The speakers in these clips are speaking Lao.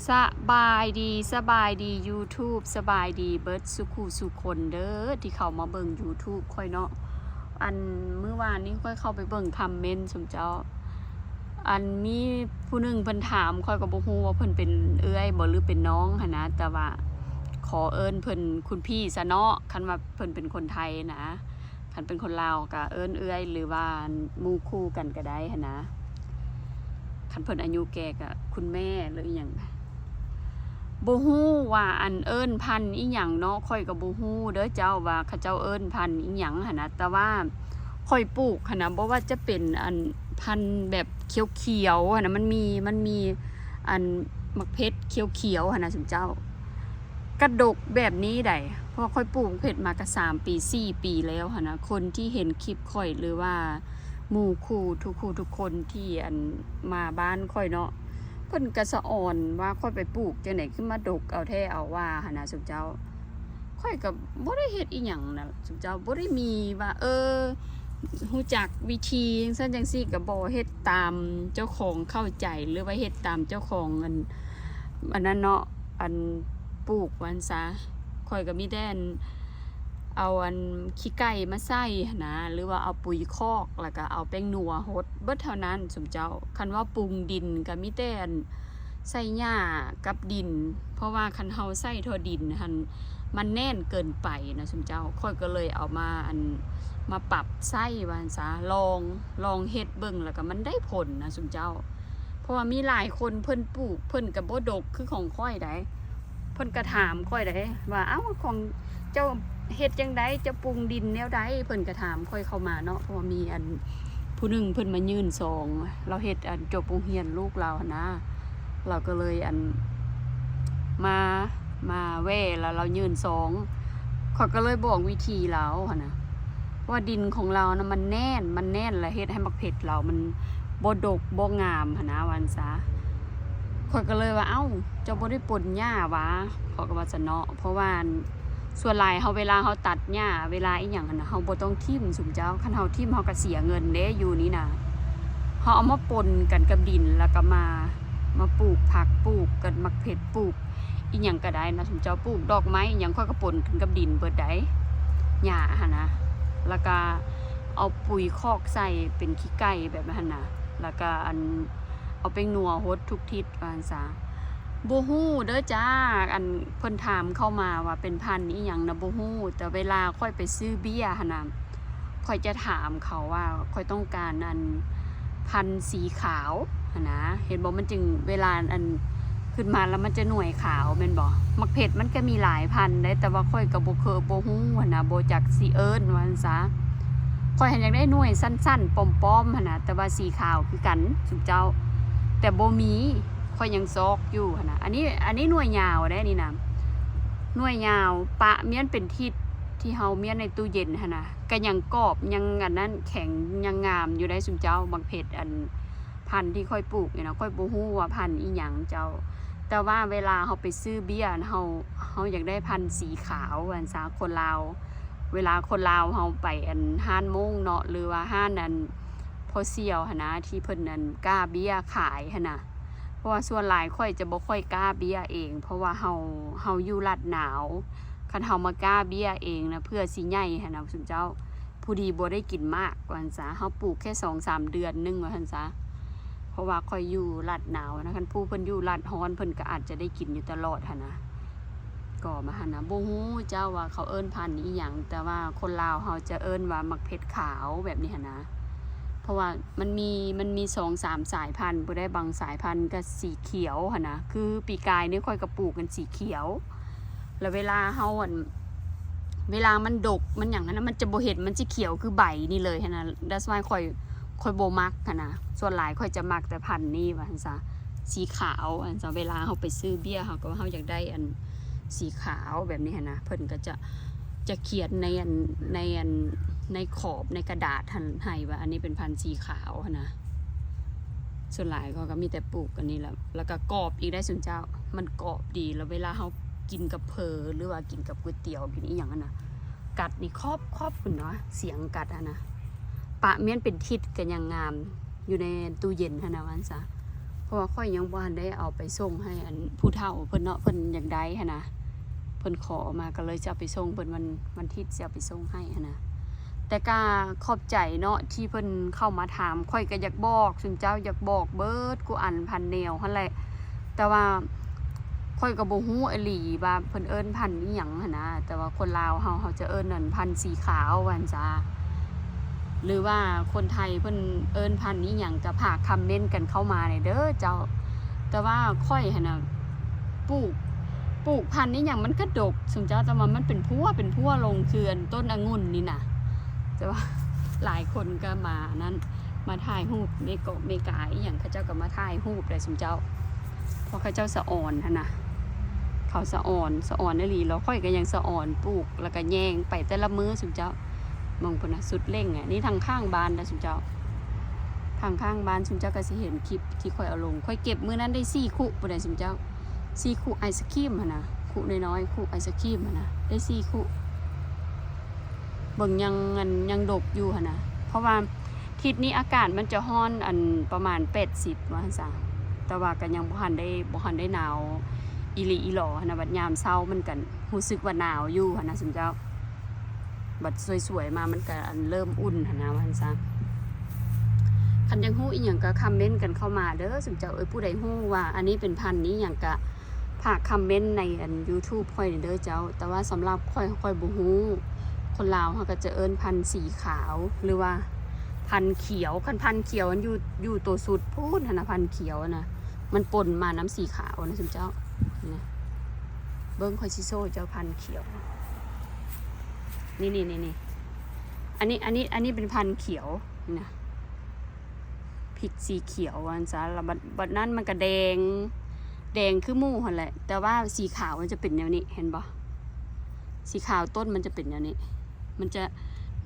ສະບາຍດີ ສະບາຍດີ YouTube ສະບາຍດີເບິດສູ່ຄູ່ສູ່ຄົນເດີ ທີ່ເຂົ້າມາເບິ່ງ YouTube ຂ້ອຍເນາະ. ອັນ ມື້ວານນີ້ຂ້ອຍເຂົ້າໄປເບິ່ງຄອມເມັນຊຸມເຈົ້າ ອັນ ມີຜູ້ໜຶ່ງເພິ່ນຖາມ ຂ້ອຍກໍບໍ່ຮູ້ວ່າເພິ່ນເປັນເອື້ອຍບໍ່ ຫຼືເປັນນ້ອງຫັ້ນນະ ແຕ່ວ່າຂໍເອີ້ນເພິ່ນຄຸນພີ່ຊະເນາະ ຄັນວ່າເພິ່ນເປັນຄົນໄທນະ. ຄັນເປັນຄົນລາວກໍເອີ້ນເອື້ອຍ ຫຼືວ່າໝູ່ຄູ່ກັນກໍໄດ້ຫັ້ນນະ. ຄັນເພິ່ນອາຍຸແກ່ກໍຄຸນແມ່ ຫຼືອີ່ຫຍັງ. ບໍ່ຮູ້ວ່າອັນເອີ້ນພັນອີ່ຫຍັງເນາະ ຂ້ອຍກໍບໍ່ຮູ້ເດີເຈົ້າວ່າເຂົາເຈົ້າເອີ້ນພັນອີ່ຫຍັງຫັ້ນນະ ແຕ່ວ່າຂ້ອຍປູກຫັ້ນນະ ບໍ່ວ່າຈະເປັນອັນພັນແບບຂຽວໆຫັ້ນນະ ມັນມີ ມັນມີອັນໝາກເຜັດຂຽວໆຫັ້ນນະຊຸມເຈົ້າ ກະດົກແບບນີ້ໃດ໋ ເພາະວ່າຂ້ອຍປູກໝາກເຜັດມາກະສາມປີ ສີ່ປີແລ້ວຫັ້ນນະ. ຄົນທີ່ເຫັນຄລິບຂ້ອຍ ຫຼືວ່າໝູ່ຄູ່ທຸກຄູ່ທຸກຄົນທີ່ອັນມາບ້ານຂ້ອຍເນາະ ເພິ່ນກະສະອອນວ່າຂ້ອຍໄປປູກຈັ່ງໃດ ຄືມາດົກເອົາແທ້ເອົາວ່າຫັ້ນນະຊຸມເຈົ້າ. ຂ້ອຍກໍບໍ່ໄດ້ເຮັດອີ່ຫຍັງນະຊຸມເຈົ້າ ບໍ່ໄດ້ມີວ່າ ເອີ ຮູ້ຈັກວິທີຈັ່ງຊັ້ນຈັ່ງຊີ້ ກໍບໍ່ເຮັດຕາມເຈົ້າຂອງເຂົ້າໃຈ ຫຼືວ່າເຮັດຕາມເຈົ້າຂອງອັນ ອັນນັ້ນເນາະ ອັນ ປູກວ່າຊັ້ນຊະ. ຂ້ອຍກໍມີແຕ່ອັນ ເອົາອັນຂີ້ໄກ່ມາໃສ່ຫັ້ນນະ ຫຼືວ່າເອົາປຸຍຄອກ ແລ້ວກໍເອົາແປ້ງນົວຫົດ ເບິດເທົ່ານັ້ນຊຸມເຈົ້າ. ຄັນວ່າປຸງດິນກໍມີແຕ່ອັນ ໃສ່ຫຍ້າກັບດິນ ເພາະວ່າຄັນເຮົາໃສ່ທໍ່ດິນຫັ້ນ ມັນແໜ້ນເກີນໄປນະຊຸມເຈົ້າ. ຂ້ອຍກໍເລີຍເອົາມາ ອັນ ມາປັບໃຊ້ວ່າຊັ້ນຊະ ລອງ ລອງເຮັດເບິ່ງ ແລ້ວກໍມັນໄດ້ຜົນນະຊຸມເຈົ້າ. ເພາະວ່າມີຫຼາຍຄົນເພິ່ນປູກ ເພິ່ນກໍບໍ່ດົກຄືຂອງຂ້ອຍໃດ໋ ເພິ່ນກໍຖາມຂ້ອຍໃດ໋ວ່າ ເອົ້າ ຂອງເຈົ້າເຮັດຈັ່ງໃດ ເຈົ້າປຸງດິນແນວໃດ ເພິ່ນກໍຖາມຂ້ອຍເຂົ້າມາເນາະ. ເພາະວ່າມີອັນ ຜູ້ໜຶ່ງເພິ່ນມາຍື່ນຊອງ ລາວເຮັດອັນຈົບໂຮງຮຽນລູກລາວຫັ້ນນະ ລາວກໍເລີຍອັນ ມາ ມາແວ່ ແລ້ວລາວຍື່ນຊອງ ຂ້ອຍກໍເລີຍບອກວິທີລາວຫັ້ນນະ ວ່າດິນຂອງລາວນະມັນແໜ້ນ ມັນແໜ້ນ ແລ້ວເຮັດໃຫ້ໝາກເຜັດລາວມັນບໍ່ດົກບໍ່ງາມຫັ້ນນະ ວ່າຊັ້ນຊະ. ຂ້ອຍກໍເລີຍວ່າ ເອົ້າ ເຈົ້າບໍ່ໄດ້ປົນຫຍ້າຫວາ ຂ້ອຍກໍວ່າຊັ້ນເນາະ. ເພາະວ່າ ສ່ວນຫຼາຍເຮົາ ເວລາເຮົາຕັດຫຍ້າ ເວລາອີ່ຫຍັງຫັ້ນນະ ເຮົາບໍ່ຕ້ອງຖິ້ມຊຸມເຈົ້າ ຄັນເຮົາຖິ້ມເຮົາກໍເສຍເງິນເດ້. ຢູ່ນີ້ນະ ເຮົາເອົາມາປົນກັນກັບດິນ ແລ້ວກໍມາ ມາປູກຜັກ ປູກກັນໝາກເຜັດ ປູກອີ່ຫຍັງກໍໄດ້ນະຊຸມເຈົ້າ. ປູກດອກໄມ້ອີ່ຫຍັງ ຂ້ອຍກໍປົນກັນກັບດິນເບິດໃດ໋ ຫຍ້າຫັ້ນນະ ແລ້ວກໍເອົາປຸຍຄອກໃສ່ເປັນຂີ້ໄກ່ແບບນັ້ນນະ ແລ້ວກໍອັນ ເອົາແປ້ງນົວຫົດທຸກທິດວ່າຊັ້ນຊະ. ບໍ່ຮູ້ເດີຈ້າ ອັນເພິ່ນຖາມເຂົ້າມາວ່າເປັນພັນອີ່ຫຍັງນະ ບໍ່ຮູ້ ແຕ່ເວລາຂ້ອຍໄປຊື້ເບ້ຍຫັ້ນນະ ຂ້ອຍຈະຖາມເຂົາວ່າຂ້ອຍຕ້ອງການອັນພັນສີຂາວຫັ້ນນະ. ເຫັນບໍ່ ມັນຈຶ່ງ ເວລາອັນຂຶ້ນມາແລ້ວມັນຈະໜ່ວຍຂາວແມ່ນບໍ່? ໝາກເຜັດມັນກໍມີຫຼາຍພັນເດ້ ແຕ່ວ່າຂ້ອຍກໍບໍ່ເຄີຍ ບໍ່ຮູ້ຫັ້ນນະ ບໍ່ຈັກຊິເອີ້ນວ່າຊັ້ນຊະ. ຂ້ອຍຫັ້ນຢາກໄດ້ໜ່ວຍສັ້ນໆ ປ້ອມໆຫັ້ນນະ ແຕ່ວ່າສີຂາວຄືກັນຊຸມເຈົ້າ ແຕ່ບໍ່ມີ ຂ້ອຍຍັງຊອກຢູ່ຫັ້ນນະ. ອັນນີ້ ອັນນີ້ໜ່ວຍຍາວເດ້ນີ້ນະ ໜ່ວຍຍາວ ປະມ້ຽນເປັນທິດ ທີ່ເຮົາມ້ຽນໃນຕູ້ເຢັນຫັ້ນນະ ກໍຍັງກອບ ຍັງອັນນັ້ນແຂງ ຍັງງາມຢູ່ໄດ໋ຊຸມເຈົ້າ. ໝາກເຜັດອັນພັນທີ່ຂ້ອຍປູກນີ້ນະ ຂ້ອຍບໍ່ຮູ້ວ່າພັນອີ່ຫຍັງເຈົ້າ ແຕ່ວ່າເວລາເຮົາໄປຊື້ເບ້ຍ ເຮົາ ເຮົາຢາກໄດ້ພັນສີຂາວວ່າຊັ້ນຊະ. ຄົນລາວ ເວລາຄົນລາວເຮົາໄປອັນຮ້ານໂມ່ງເນາະ ຫຼືວ່າຮ້ານອັນພໍ່ສ່ຽວຫັ້ນນະ ທີ່ເພິ່ນອັນກ້າເບ້ຍຂາຍຫັ້ນນະ ເພາະວ່າສ່ວນຫຼາຍຂ້ອຍຈະບໍ່ຄ່ອຍກ້າເບ້ຍເອງ ເພາະວ່າເຮົາ ເຮົາຢູ່ລັດໜາວ ຄັນເຮົາມາກ້າເບ້ຍເອງນະ ເພື່ອຊິໃຫຍ່ຫັ້ນນະຊຸມເຈົ້າ ພໍດີບໍ່ໄດ້ກິນໝາກວ່າຊັ້ນຊະ. ເຮົາປູກແຄ່ສອງສາມເດືອນໜຶ່ງວ່າຊັ້ນຊະ ເພາະວ່າຂ້ອຍຢູ່ລັດໜາວນະ ຄັນຜູ້ເພິ່ນຢູ່ລັດຮ້ອນ ເພິ່ນກໍອາດຈະໄດ້ກິນຢູ່ຕະຫຼອດຫັ້ນນະ. ກໍມາຫັ້ນນະ ບໍ່ຮູ້ເຈົ້າວ່າເຂົາເອີ້ນພັນອີ່ຫຍັງ ແຕ່ວ່າຄົນລາວເຮົາຈະເອີ້ນວ່າໝາກເຜັດຂາວແບບນີ້ຫັ້ນນະ. ເພາະວ່າມັນມີ ມັນມີສອງສາມສາຍພັນ ຜູ້ໃດ ບາງສາຍພັນກໍສີຂຽວຫັ້ນນະ ຄືປີກາຍນີ້ຂ້ອຍກໍປູກອັນສີຂຽວ ແລ້ວເວລາເຮົາອັນ ເວລາມັນດົກມັນຫຍັງຫັ້ນນະ ມັນຈະບໍ່ເຫັນ ມັນຈະຂຽວຄືໃບນີ້ເລີຍຫັ້ນນະ. That's why ຂ້ອຍ ຂ້ອຍບໍ່ມັກຫັ້ນນະ ສ່ວນຫຼາຍຂ້ອຍຈະມັກແຕ່ພັນນີ້ວ່າຊັ້ນຊະ ສີຂາວຫັ້ນຊະ. ເວລາເຮົາໄປຊື້ເບ້ຍ ເຮົາກໍວ່າເຮົາຢາກໄດ້ອັນສີຂາວແບບນີ້ຫັ້ນນະ ເພິ່ນກໍຈະ ຈະຂຽນໃນອັນ ໃນອັນ ໃນຂອບໃນກະດາດຫັ້ນໃຫ້ວ່າ ອັນນີ້ເປັນພັນສີຂາວຫັ້ນນະ. ສ່ວນຫຼາຍເຂົາກໍມີແຕ່ປູກອັນນີ້ແຫຼະ ແລ້ວກໍກອບອີກໄດ໋ຊຸມເຈົ້າ ມັນກອບດີ ແລ້ວເວລາເຮົາກິນກັບເຝີ ຫຼືວ່າກິນກັບກ໋ວຍຕຽວ ກິນອີ່ຫຍັງຫັ້ນນະ ກັດນີ້ຂອບໆ ພຸ້ນນະ ສຽງກັດຫັ້ນນະ ປະມ້ຽນເປັນທິດກໍຍັງງາມ ຢູ່ໃນຕູ້ເຢັນຫັ້ນນະ ວ່າຊັ້ນຊະ. ເພາະວ່າຂ້ອຍຍັງບໍ່ທັນໄດ້ເອົາໄປສົ່ງໃຫ້ອັນຜູ້ເຖົ້າເພິ່ນເນາະ ເພິ່ນຢາກໄດ້ຫັ້ນນະ ເພິ່ນຂໍມາ ກໍເລີຍຈະເອົາໄປສົ່ງເພິ່ນ ວັນ ວັນທິດຊິເອົາໄປສົ່ງໃຫ້ຫັ້ນນະ. ແຕ່ກະຂອບໃຈເນາະທີ່ເພິ່ນເຂົ້າມາຖາມ ຂ້ອຍກໍຢາກບອກຊຸມເຈົ້າ ຢາກບອກເບິດກູ່ອັນພັນແນວຫັ້ນແຫຼະ ແຕ່ວ່າຂ້ອຍກໍບໍ່ຮູ້ອີ່ຫຼີວ່າເພິ່ນເອີ້ນພັນອີ່ຫຍັງຫັ້ນນະ. ແຕ່ວ່າຄົນລາວເຮົາ ເຮົາຈະເອີ້ນອັນພັນສີຂາວວ່າຊັ້ນຊະ ຫຼືວ່າຄົນໄທເພິ່ນເອີ້ນພັນອີ່ຫຍັງ ກໍຝາກຄອມເມັນກັນເຂົ້າມາແດ່ເດີເຈົ້າ. ແຕ່ວ່າຂ້ອຍຫັ້ນນະ ປູກ ປູກພັນອີ່ຫຍັງມັນກະດົກຊຸມເຈົ້າ ແຕ່ວ່າມັນເປັນພົວ ເປັນພົວລົງ ຄືອັນຕົ້ນອະງຸ່ນນີ້ນະ. ແຕ່ວ່າຫຼາຍຄົນກໍມາອັນນັ້ນ ມາຖ່າຍຮູບ ເມກອກເມກາອີ່ຫຍັງ ເຂົາເຈົ້າກໍມາຖ່າຍຮູບແຫຼະຊຸມເຈົ້າ ເພາະເຂົາເຈົ້າສະອອນຫັ້ນນະ ເຂົາສະອອນ ສະອອນອີ່ຫຼີ. ແລ້ວຂ້ອຍກໍຍັງສະອອນ ປູກ ແລ້ວກໍແຍງໄປແຕ່ລະມື້ຊຸມເຈົ້າ. ເບິ່ງພຸ້ນນະ ສຸດເລັ່ງອະ ນີ້ທາງຂ້າງບ້ານນະຊຸມເຈົ້າ ທາງຂ້າງບ້ານຊຸມເຈົ້າກໍຊິເຫັນຄລິບທີ່ຂ້ອຍເອົາລົງ ຂ້ອຍເກັບມື້ນັ້ນໄດ້ສີ່ຄຸພຸ້ນນະຊຸມເຈົ້າ ສີ່ຄຸໄອສະຄຣີມຫັ້ນນະ ຄຸນ້ອຍໆ ຄຸໄອສະຄຣີມຫັ້ນນະ ໄດ້ສີ່ຄຸ. ເບິ່ງ ຍັງ ຍັງດົກຢູ່ຫັ້ນນະ ເພາະວ່າທິດນີ້ອາກາດມັນຈະຮ້ອນອັນປະມານແປດສິບວ່າຊັ້ນຊະ ແຕ່ວ່າກໍຍັງບໍ່ທັນໄດ້ ບໍ່ທັນໄດ້ໜາວອີ່ຫຼີອີ່ຫຼໍຫັ້ນນະ. ບັດຍາມເຊົ້າມັນກໍຮູ້ສຶກວ່າໜາວຢູ່ຫັ້ນນະຊຸມເຈົ້າ ບັດສວຍໆມາມັນກໍອັນເລີ່ມອຸ່ນຫັ້ນນະວ່າຊັ້ນຊະ. ຄັນຢາກຮູ້ອີ່ຫຍັງກໍຄອມເມັນກັນເຂົ້າມາເດີຊຸມເຈົ້າເອີຍ ຜູ້ໃດຮູ້ວ່າອັນນີ້ເປັນພັນນີ້ຫຍັງກະ ຝາກຄອມເມັນໃນອັນຢູທູບຂ້ອຍແດ່ເດີເຈົ້າ. ແຕ່ວ່າສຳລັບຂ້ອຍ ຂ້ອຍບໍ່ຮູ້ ຄົນລາວເຮົາກໍຈະເອີ້ນພັນສີຂາວ ຫຼືວ່າພັນຂຽວ. ຄັນພັນຂຽວມັນຢູ່ ຢູ່ໂຕສຸດພຸ້ນຫັ້ນນະ ພັນຂຽວນະ ມັນປົນມານຳສີຂາວນະຊຸມເຈົ້າ. ນີ້ນະ ເບິ່ງ ຂ້ອຍຊິໂຊເຈົ້າພັນຂຽວ ນີ້ໆໆໆ ອັນນີ້ ອັນນີ້ ອັນນີ້ເປັນພັນຂຽວ ນີ້ນະ ພິກສີຂຽວວ່າຊັ້ນຊະ. ແລ້ວບັດ ບັດນັ້ນມັນກະແດງ ແດງຄືໝູ່ຫັ້ນແຫຼະ ແຕ່ວ່າສີຂາວມັນຈະເປັນແນວນີ້ ເຫັນບໍ່? ສີຂາວຕົ້ນມັນຈະເປັນແນວນີ້ ມັນຈະ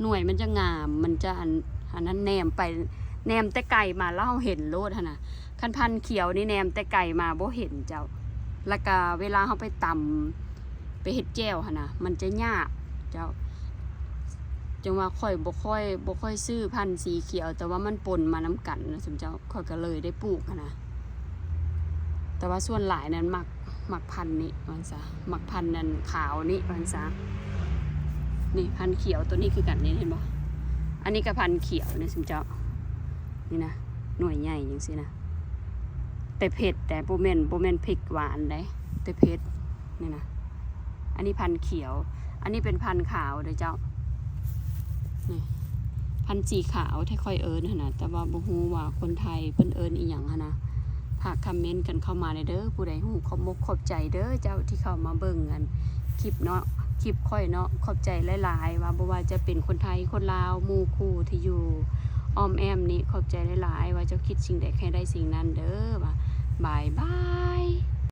ໜ່ວຍມັນຈະງາມ ມັນຈະອັນ ອັນນັ້ນ ແນມໄປ ແນມແຕ່ໄກມາແລ້ວເຮົາເຫັນໂລດຫັ້ນນະ. ຄັນພັນຂຽວນີ້ແນມແຕ່ໄກມາບໍ່ເຫັນເຈົ້າ. ແລ້ວກະເວລາເຮົາໄປຕຳ ໄປເຮັດແຈ່ວຫັ້ນນະ ມັນຈະຍາກເຈົ້າ. ຈັ່ງວ່າຂ້ອຍບໍ່ຄ່ອຍ ບໍ່ຄ່ອຍຊື້ພັນສີຂຽວ ແຕ່ວ່າມັນປົນມານຳກັນນະຊຸມເຈົ້າ ຂ້ອຍກໍເລີຍໄດ້ປູກຫັ້ນນະ. ແຕ່ວ່າສ່ວນຫຼາຍນັ້ນມັກ ມັກພັນນີ້ວ່າຊັ້ນຊະ ມັກພັນນັ້ນຂາວນີ້ວ່າຊັ້ນຊະ. ນີ້ພັນຂຽວ ໂຕນີ້ຄືກັນນີ້ ເຫັນບໍ່? ອັນນີ້ກໍພັນຂຽວນີ້ຊຸມເຈົ້າ ນີ້ນະ ໜ່ວຍໃຫຍ່ຈັ່ງຊີ້ນະ ແຕ່ເຜັດແດ່ ບໍ່ແມ່ນ ບໍ່ແມ່ນເຜັດຫວານໃດ ແຕ່ເຜັດ. ນີ້ນະ ອັນນີ້ພັນຂຽວ ອັນນີ້ເປັນພັນຂາວເດີເຈົ້າ. ນີ້ ພັນສີຂາວທີ່ຂ້ອຍເອີ້ນຫັ້ນນະ ແຕ່ວ່າບໍ່ຮູ້ວ່າຄົນໄທເພິ່ນເອີ້ນອີ່ຫຍັງຫັ້ນນະ. ຝາກຄອມເມັນກັນເຂົ້າມາແດ່ເດີ ຜູ້ໃດຮູ້. ຂອບມົກຂອບໃຈເດີເຈົ້າທີ່ເຂົ້າມາເບິ່ງອັນຄລິບເນາະ ຄລິບຂ້ອຍເນາະ. ຂອບໃຈຫຼາຍໆ ວ່າບໍ່ວ່າຈະເປັນຄົນໄທ ຄົນລາວ ໝູ່ຄູ່ທີ່ຢູ່ອ້ອມແອ້ມນີ້ ຂອບໃຈຫຼາຍໆ ວ່າເຈົ້າຄິດສິ່ງໃດໃຫ້ໄດ້ສິ່ງນັ້ນເດີ. ວ່າ ບາຍບາຍ.